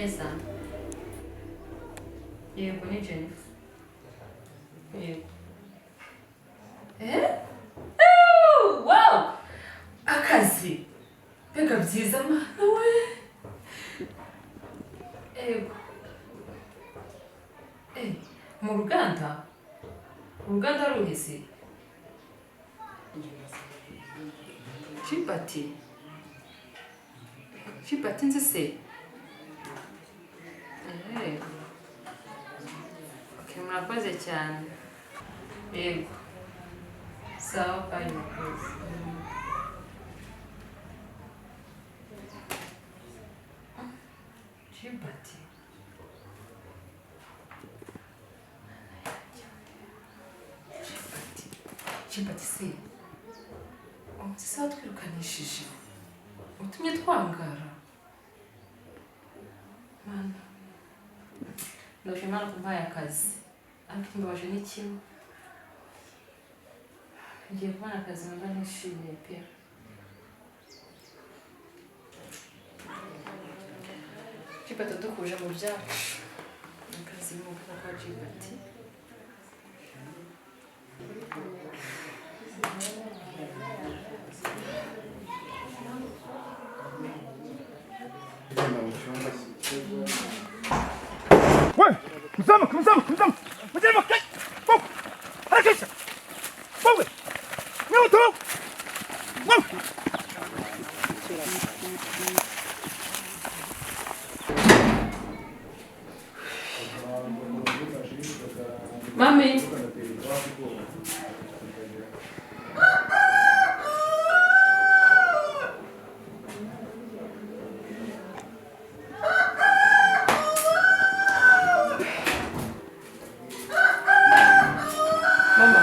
Neza. Yego, ni Jennifer. Yego. Eh? Ew, wow! Akazi! Mbega byiza, mana we! Yego. Eh, mu ruganda? Uruganda ruheze? Gilbert? Gilbert nzi se? Eh. Okay, murakoze cyane. Yego. Sawa, bye, murakoze. Gilbert. Gilbert. Gilbert se. Umunsi se watwirukanishije. Utumye twangara. Mana. Ndashima Imana ko umpaye akazi. Ariko ikimbabaje ni kimwe. Ngiye kubona akazi numva nishimiye pe. Gilbert adukuje mu byacu. Akazi mu kuboko kwa Gilbert. We, muzamuke, muzamuke, muzamuke, muzamuke, wowe, harakisha, wowe, mwihuta wowe, wowe. Mami. Mama.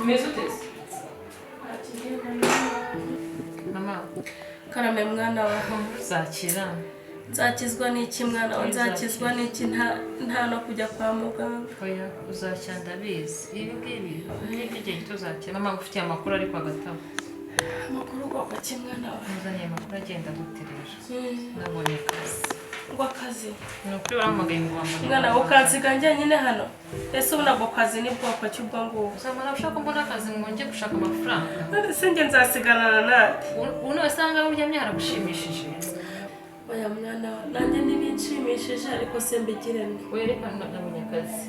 Umeze ute se? Mama, Karame mwana wa. Uzakira. Nzakizwa n'iki mwana wa? Nzakizwa n'iki nta no kujya kwa muganga? Oya, uzakira ndabizi. Ibi ngibi ni iby'igihe gito uzakira. Mama, ngufitiye amakuru ariko hagati aho. Amakuru ugomba ki mwana wa? Uzaniye amakuru agenda gute rero? Nabonye akazi. Ngo akazi? Ni ukuri barampamagaye ngo bambone. Mwana wa, ukansiga njyenyine hano? Ese ubu nabwo kazi ni bwoko ki ubwo ngubwo? Uzamara ushaka ko mbona akazi ngo njye gushaka amafaranga. None se njye nzasigarana nande? Ubu wasanga uryamye haragushimishije. Oya mwana wa, nanjye ntibinshimishije ariko se mbigire nte? Oya, reka nabonye akazi.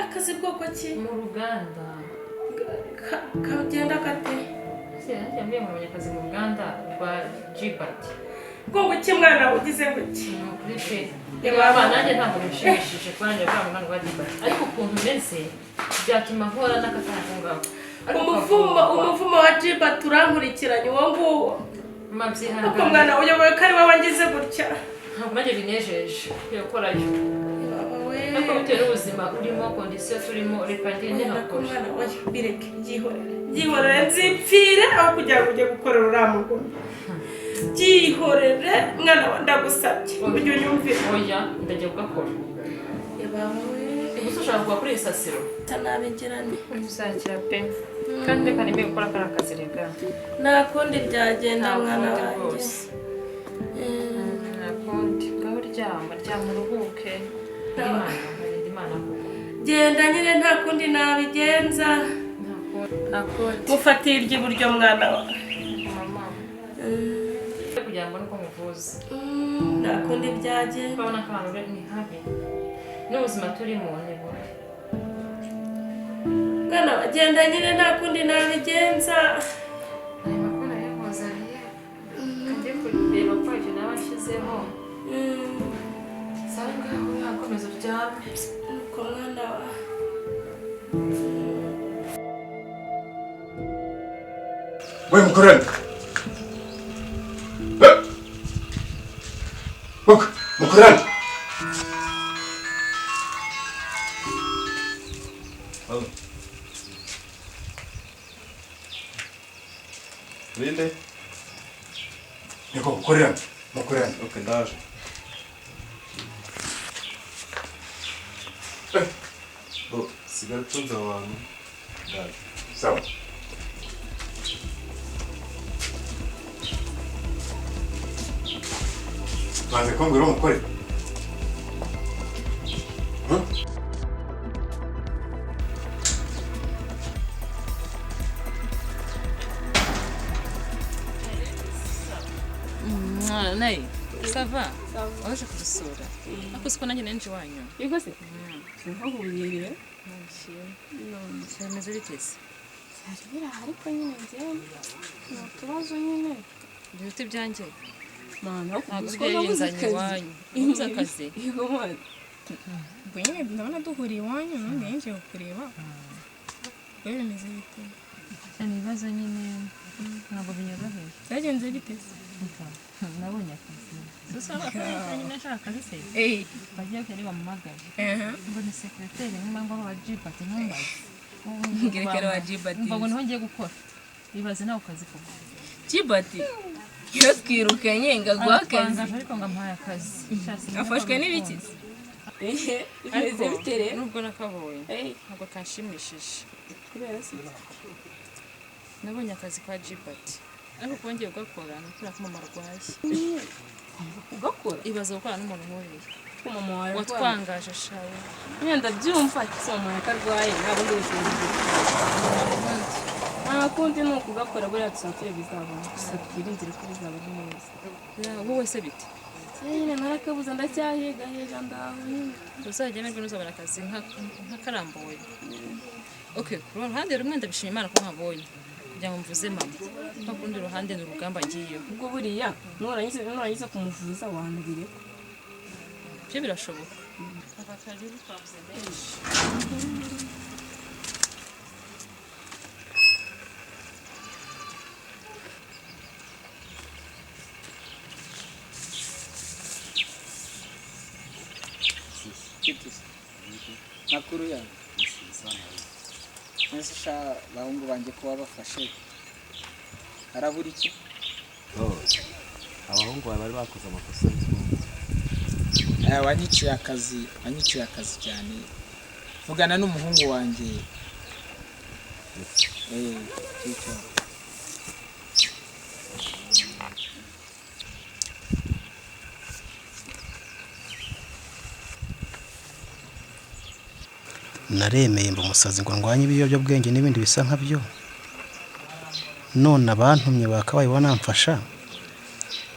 Akazi bwoko ki? Mu ruganda. Kagenda gate? Se nanjye yambwiye ngo nabonye akazi mu ruganda rwa Gilbert. Ngo iki mwana ugize ngo iki? Ni ukuri pe. Mama, nanjye ntabwo bishimishije kuba nanjye gukora mu ruganda rwa Gilbert. Ariko ukuntu umeze byatuma nkora n'akatari ako ngako. Ariko Umuvumo wa Gilbert urankurikiranye uwo nguwo. Mama, byihangane. Ariko mwana uyoboye ko ari wowe wangize gutya. Ntabwo nanjye binejeje gukorayo. Baba we. Ariko bitewe n'ubuzima urimo, kondisiyo turimo, reka ngende Oya, nako nkakora. Mwana, oya, bireke, byihorere. Byihorere nzipfire aho kugira ngo ujye gukorera uriya mugome. Byihorere mwana wa, ndagusabye. Ujye unyumvira. Oya, ndajya kugakora. Ya baba we. Gusa ushaka kugwa kuri iyi sasiro? Ntabigirane. Uzakira pe. Kandi reka nemeye gukora kariya kazi rega. Nta kundi byagenda Nta mwana kundi wanjye. rwose. Nta kundi. Ngaho ryama, ryama uruhuke. Imana, nkarinda Imana koko. Genda nyine nta kundi nabigenza. Nta kundi. Nta kundi. Mufatire iry'iburyo mwana wa. Mama. Kugira ngo nuko muvuze. Nta kundi byagenda. Urabona ko ahantu ni habi. N'ubuzima turimo ni bubi. Mwana wa, genda nyine nta kundi nabigenza. Ayo makuru nayakuzaniye. Kajye kureba ko ibyo naba nshyizeho. Sawa, ngaho yakomeza uryame. Nuko mwana wa. We mukorane. Wowe mukorane. Halo. Linde? Niko mukorane, mukorane. Okay, ndaje. Bo, sigara ucunze aho hantu. Ndaje. Sawa. Banze kumbwira uwo mukorera. Nayi, ça va? Waje kudusura. Ariko siko nanjye nenje iwanyu. Yego se? Sinahuriye rero. Bimeze bite se? Byari biraha ariko nyine njyewe ni utubazo nyine. Ibihuti byanjye. Mana, Ntabwo uziko ujya nabuze yinzanye akazi. iwanyu. Ubuze akazi. Yego mana. Ubwo nyine ndabona duhuriye iwanyu none nje kukureba. Wowe bimeze bite? Ni ibibazo nyine ntabwo binyoroheye. Byagenze bite se? Nabonye akazi. Gusa nyine nshaka akazi se. Eh. Bagiye kujya bamuhamagaye. Aha. Ngo ni sekreteri nk'umwe wa Gilbert ntumbaze. Ngerekera wa Gilbert. Umva ngo niho ngiye gukora. Ibaze nawe kazi koko. Gilbert. Iyo twirukanye ngaguha akazi. Aratwangaje ariko ngo ampaye akazi. Afashwe n'ibiki? Bimeze bite rero? Nubwo nakabonye. Eh. Ntabwo kanshimishije. Kubera se? Nabonye akazi kwa Gilbert. Ariko kuba ngiye kugakora ni ukubera ko mama arwaye. Ugakora? Ibaze gukorana n'umuntu nk'uriya. Ko mama wawe arwaye. Watwangaje shawe. Nyine ndabyumva ko mama wawe arwaye nta bundi bushobozi mfite. Nta kundi ni ukugakora buriya tuzaba bizabona. Gusa twiringire ko bizaba ari neza. Wowe se bite? Nyine narakabuze ndacyahigahiga ndaho nyine. Uzajya amerwe ntuzabona akazi nk'akarambuye. Okay, ku ruhande rumwe ndabishima Imana ko nkabonye. Kugira ngo mvuze mama. Kuko ku rundi ruhande ni urugamba ngiyeho. Ubwo buriya nurangiza kumuvuza wanabireka. Ibyo birashoboka. Aka karibu twavuze menshi. Makuru yawe mwese sha bahungu banjye kuba bafashe harabura iki? Abahungu bawe bari bakoze amakosa. Wanyiciye akazi, wanyiciye akazi cyane. Vugana n'umuhungu wanjye. Cyo. Naremeye mba umusazi ngo ndwanye ibiyobyabwenge n'ibindi bisa nkabyo, none abantumye bakabaye banamfasha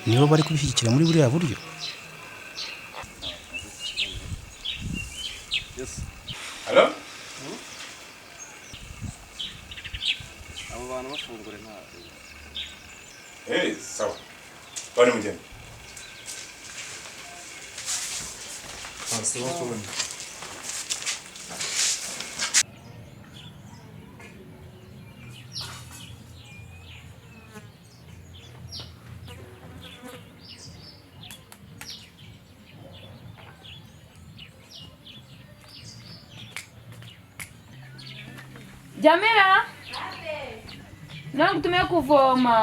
nibo bari kubishyigikira muri buriya buryo. Hello? Abo bantu bafungure nta. Sawa. Bari mugende. Jamila, nangutumye kuvoma.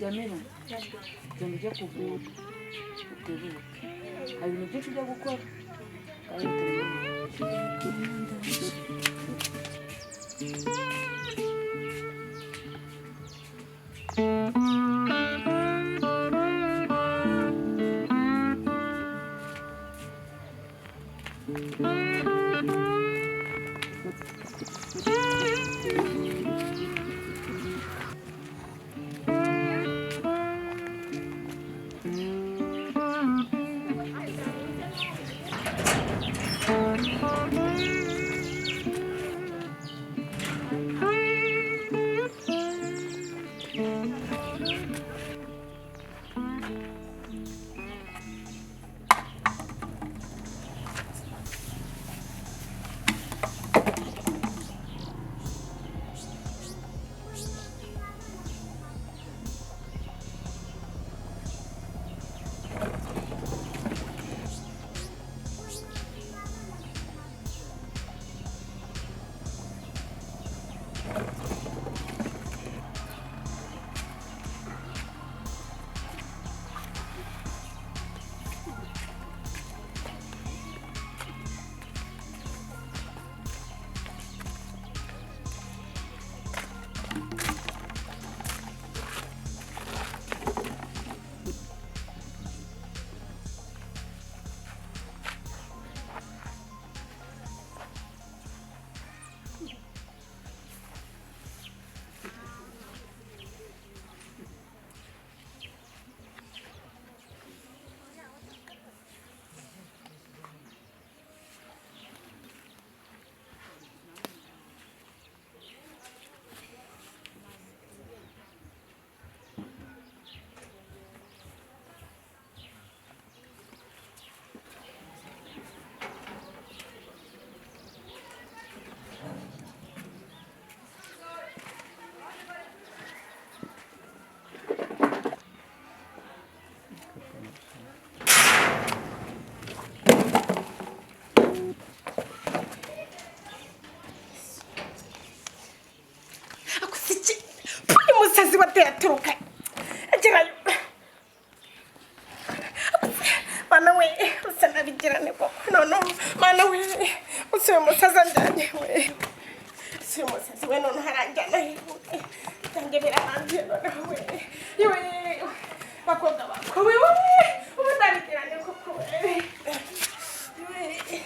Jamila, genda ujye kuvoma utebuke, hari ibintu byinshi byo gukora kandi Umusazi wateye aturuka agerayo. Mana we, usa nabigirane koko. Noneho mana we, usa uyu musazi anjyanye we, usa uyu musazi we, noneho aranjyana he? Byanjye birarangiye noneho we. Yewe bakobwa bakowe we, ubu nabigirane koko we. Yewe.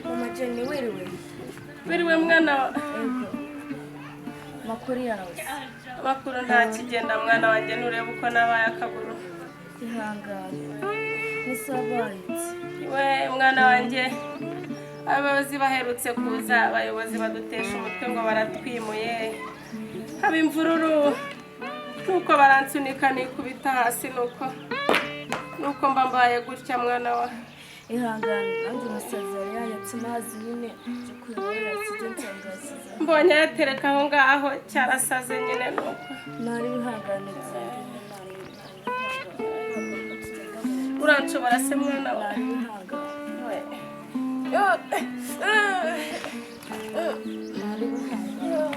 Mama Jenny, wiriwe. Wiriwe mwana wa. Makuru yawe? Amakuru nta kigenda mwana wanjye, nureba uko nabaye akaguru. Ihangane. Nisabayitse. We mwana wanjye, abayobozi baherutse kuza, abayobozi badutesha umutwe ngo baratwimuye. Haba imvururu, nuko baransunika nikubita hasi, nuko mba mbaye gutya mwana wa. Ihangane, nanjye umusazi yari yayatse amazi nyine, nje kureba yasize nsanga yasize. Mbonye ayatereka aho ngaho, cyarasaze nyine nuko. Nari wihangane cyane. Uranshobora se mwana wa? Nari wihangane. We. Nari wihangane.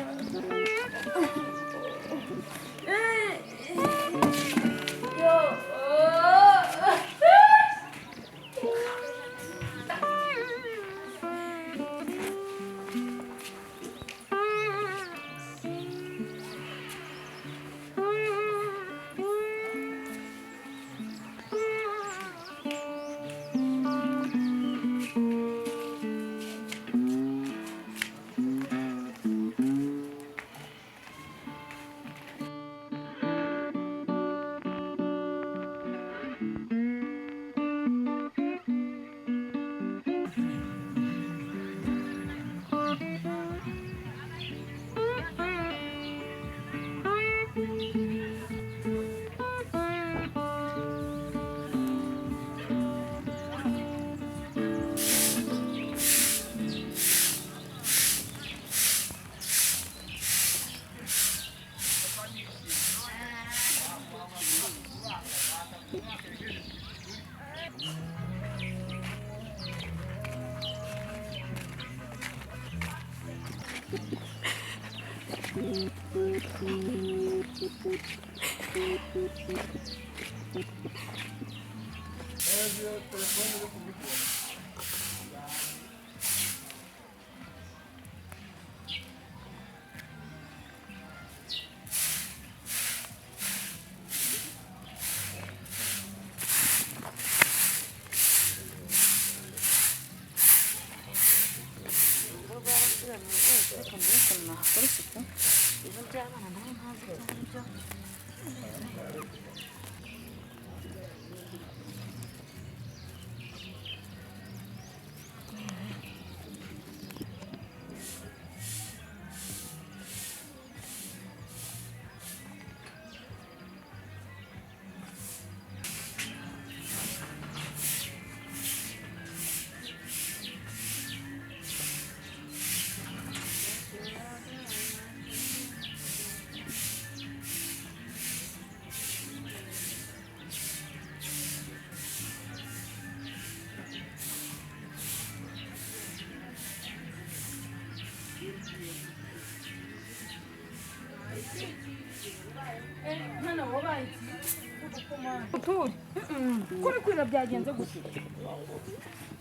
Kuri kwira byagenze gute?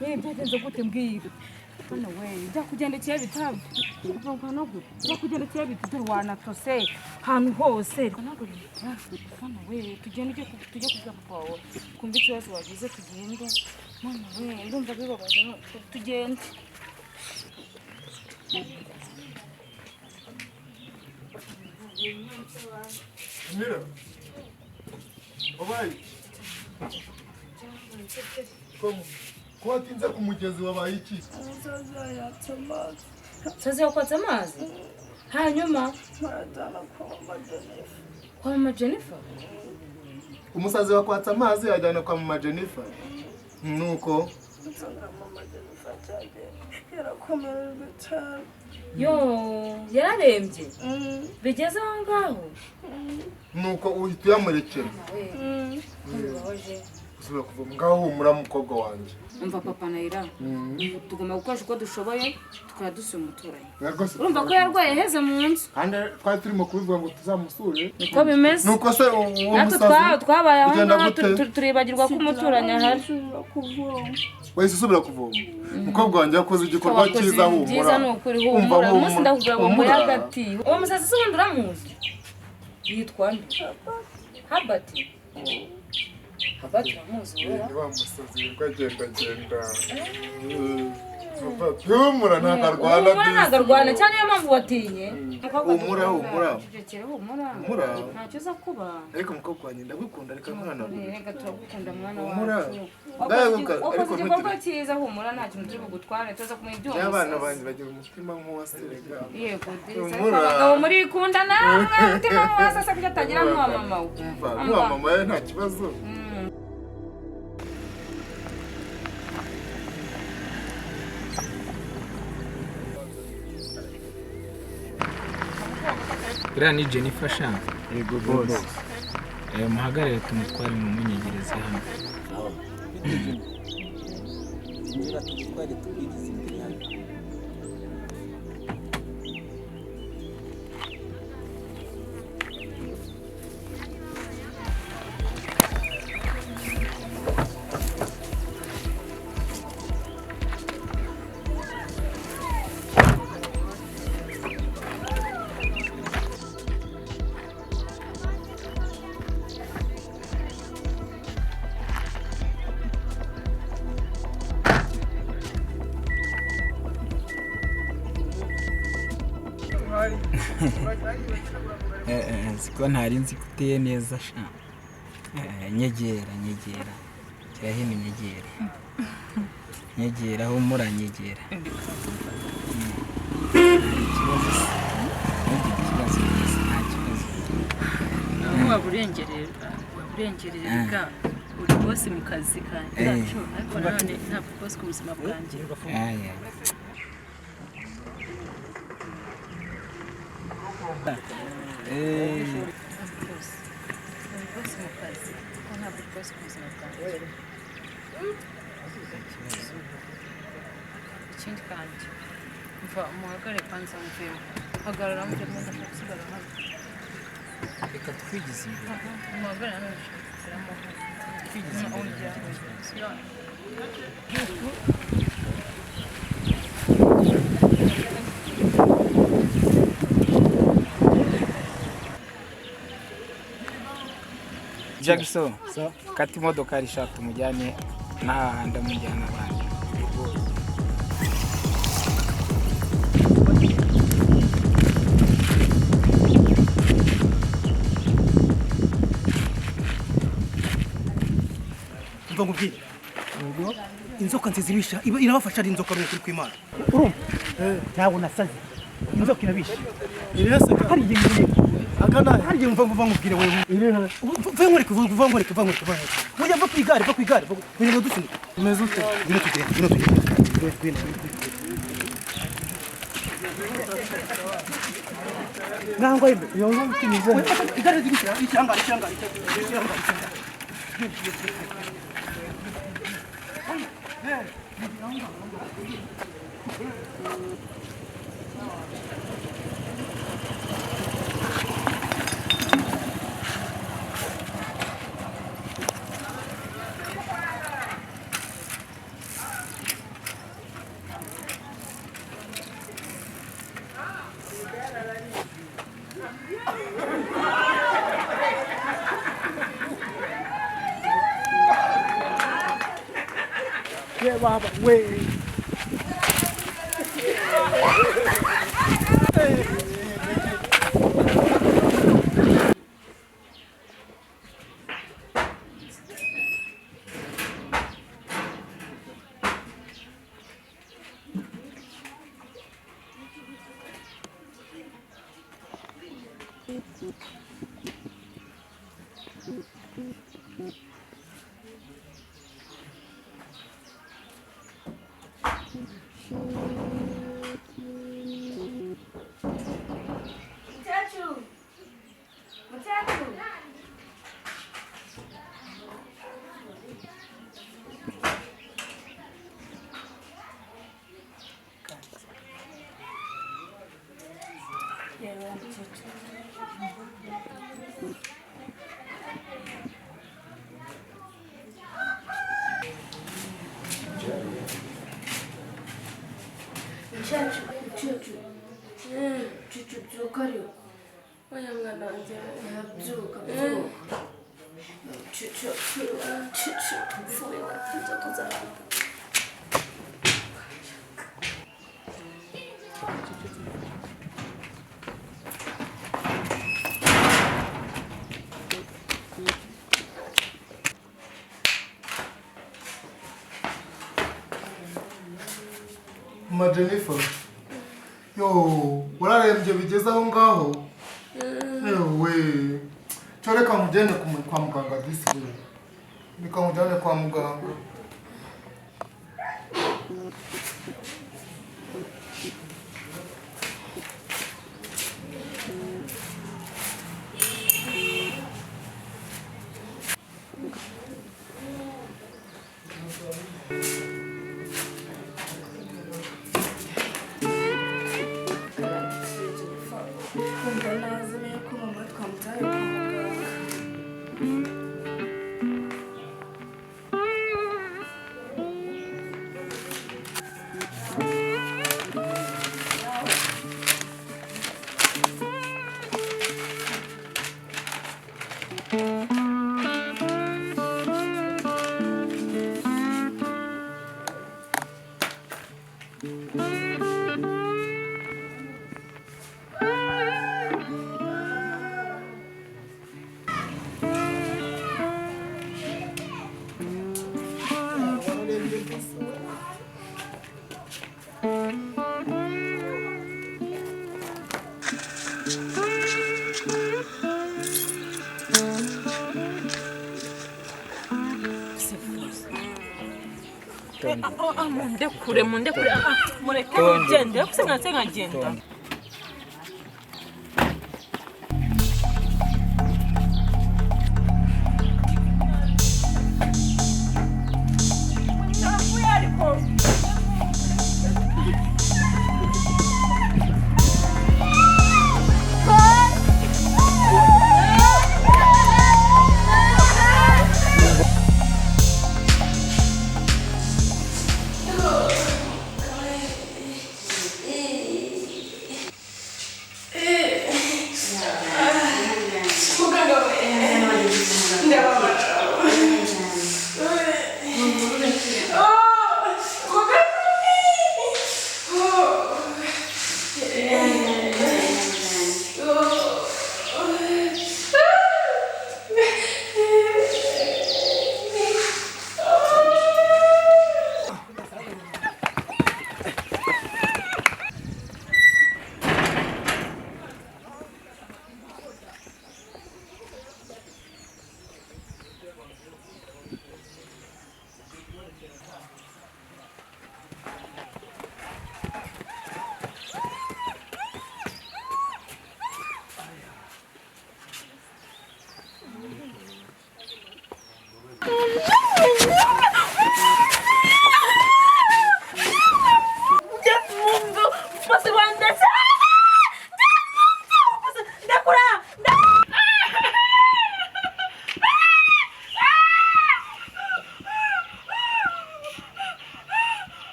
Byagenze gute mbwira? Hano we byakugendekeye bitabo. Byakugendekeye bitabo wanatose ahantu hose. Hano we tugende tujye kubwira papa wawe. Kumva ikibazo wagize tugende. Mwana we ndumva bibabaje tugende. Mira. Wabaye Como? Ko watinze ku mugezi wabaye iki? Umusazi yakwatse amazi? Hanyuma barajyana kwa mama Jennifer. Kwa mama Jennifer? Umusazi wakwatse amazi yajyana kwa mama Jennifer. Nuko nsanga mama Jennifer cyagiye yarakomerejwe cyane. Yo, yararembye. Bigeze aho ngaho. Nuko uhita uyamurekera. Usubira kuva ngaho humura mukobwa wanjye. Umva papa Naira, tugomba gukoresha uko dushoboye tukaba dusuye umuturanyi. Urumva ko yarwaye heze mu nzu. Kandi twari turimo kubivuga ngo tuzamusure. Niko bimeze. Nuko se uwo musazi twabaye aho ngaho turibagirwa ko umuturanyi ahari. Wahise usubira kuvoma. Umukobwa wanjye yakoze igikorwa cyiza humura. Byiza ni ukuri humura. Umunsi ndakugura bombo y'agati. Uwo musazi se ubundi uramuzi? Yitwa nde? Habati. Habati uramuzi wowe? Ni wa musazi wirirwa agendagenda. Humura ntabwo arwana. Humura ntabwo arwana cyane niyo mpamvu watinye. Humura humura. Humura. Ntacyo uza kuba. Ariko mukobwa wanjye ndagukunda reka mwana. Reka turagukunda mwana Humura. wacu. Wakoze igikorwa cyiza humura nta kintu turi bugutware tuza kumenya ibyo Abana banjye bagira umutima nk'uwa Serega. Yego disi ariko abagabo murikunda namwe umutima nk'uwa sasa kuki atagira nk'uwa mama we. Umva nk'uwa mama we nta kibazo. Uriya ni Jennifer sha. Yego boss. Muhagarare tumutware mumunyegereze hano. Injira tugutware tukwigize imbere hano. Siko ntari nzi ko uteye neza sha. Nyegera nyegera kirahino nyegera nyegera humura nyegera. Ikibazo ntugire ikibazo nta kibazo. Waba urengerera uri bose mu kazi kacu ariko nanone ntabwo bose ku buzima bwanjye. Ikindi kandi mva muhagare kwanza mvemo. Hagarara mvemo, ndashaka gusigara hano. Reka twigize imbere. Muhagarara hano, ndashaka gusigaramo hano. Twigize imbere, ntugire ikibazo. Jackson, kata imodoka rishaka tumujyane n'ahandi amujyana abandi. Mva nkubwire, inzoka nziza ibisha irabafasha, ari inzoka ari ukuri kw'Imana. Urumva, ntabwo nasaze, inzoka irabisha. Hari igihe hari igihe, mva nkubwire wewe, mva nkwereke, mva nkwereke, mva nkwereke, mva nkwereke. Burya va ku igare, va ku igare, ngwino dusunika. Umeze ute? Ngwino tugende, ngwino tugende, ngwino, ngwino. Nangwa imbere igare rishyira ikirangare, ikirangare, ikirangare. Ye baba we. Mukecuru, mukecuru. Yewe mukecuru. Mukecuru, mukecuru. Mukecuru, byuka ariko. Oya mwana wanjye. Byuka, byuka. Mukecuru, mukecuru, mvuye inzoka zawe. Mama Jennifer, yo, wararembye bigeze aho ngaho? Ewe, cyo reka nkujyane kwa muganga disi we. Reka nkujyane kwa muganga. Wenda naza amenye ko mama twamutaye kwa muganga. Mundekure, mundekure, mureke ngende, kuko sinatse nkagenda.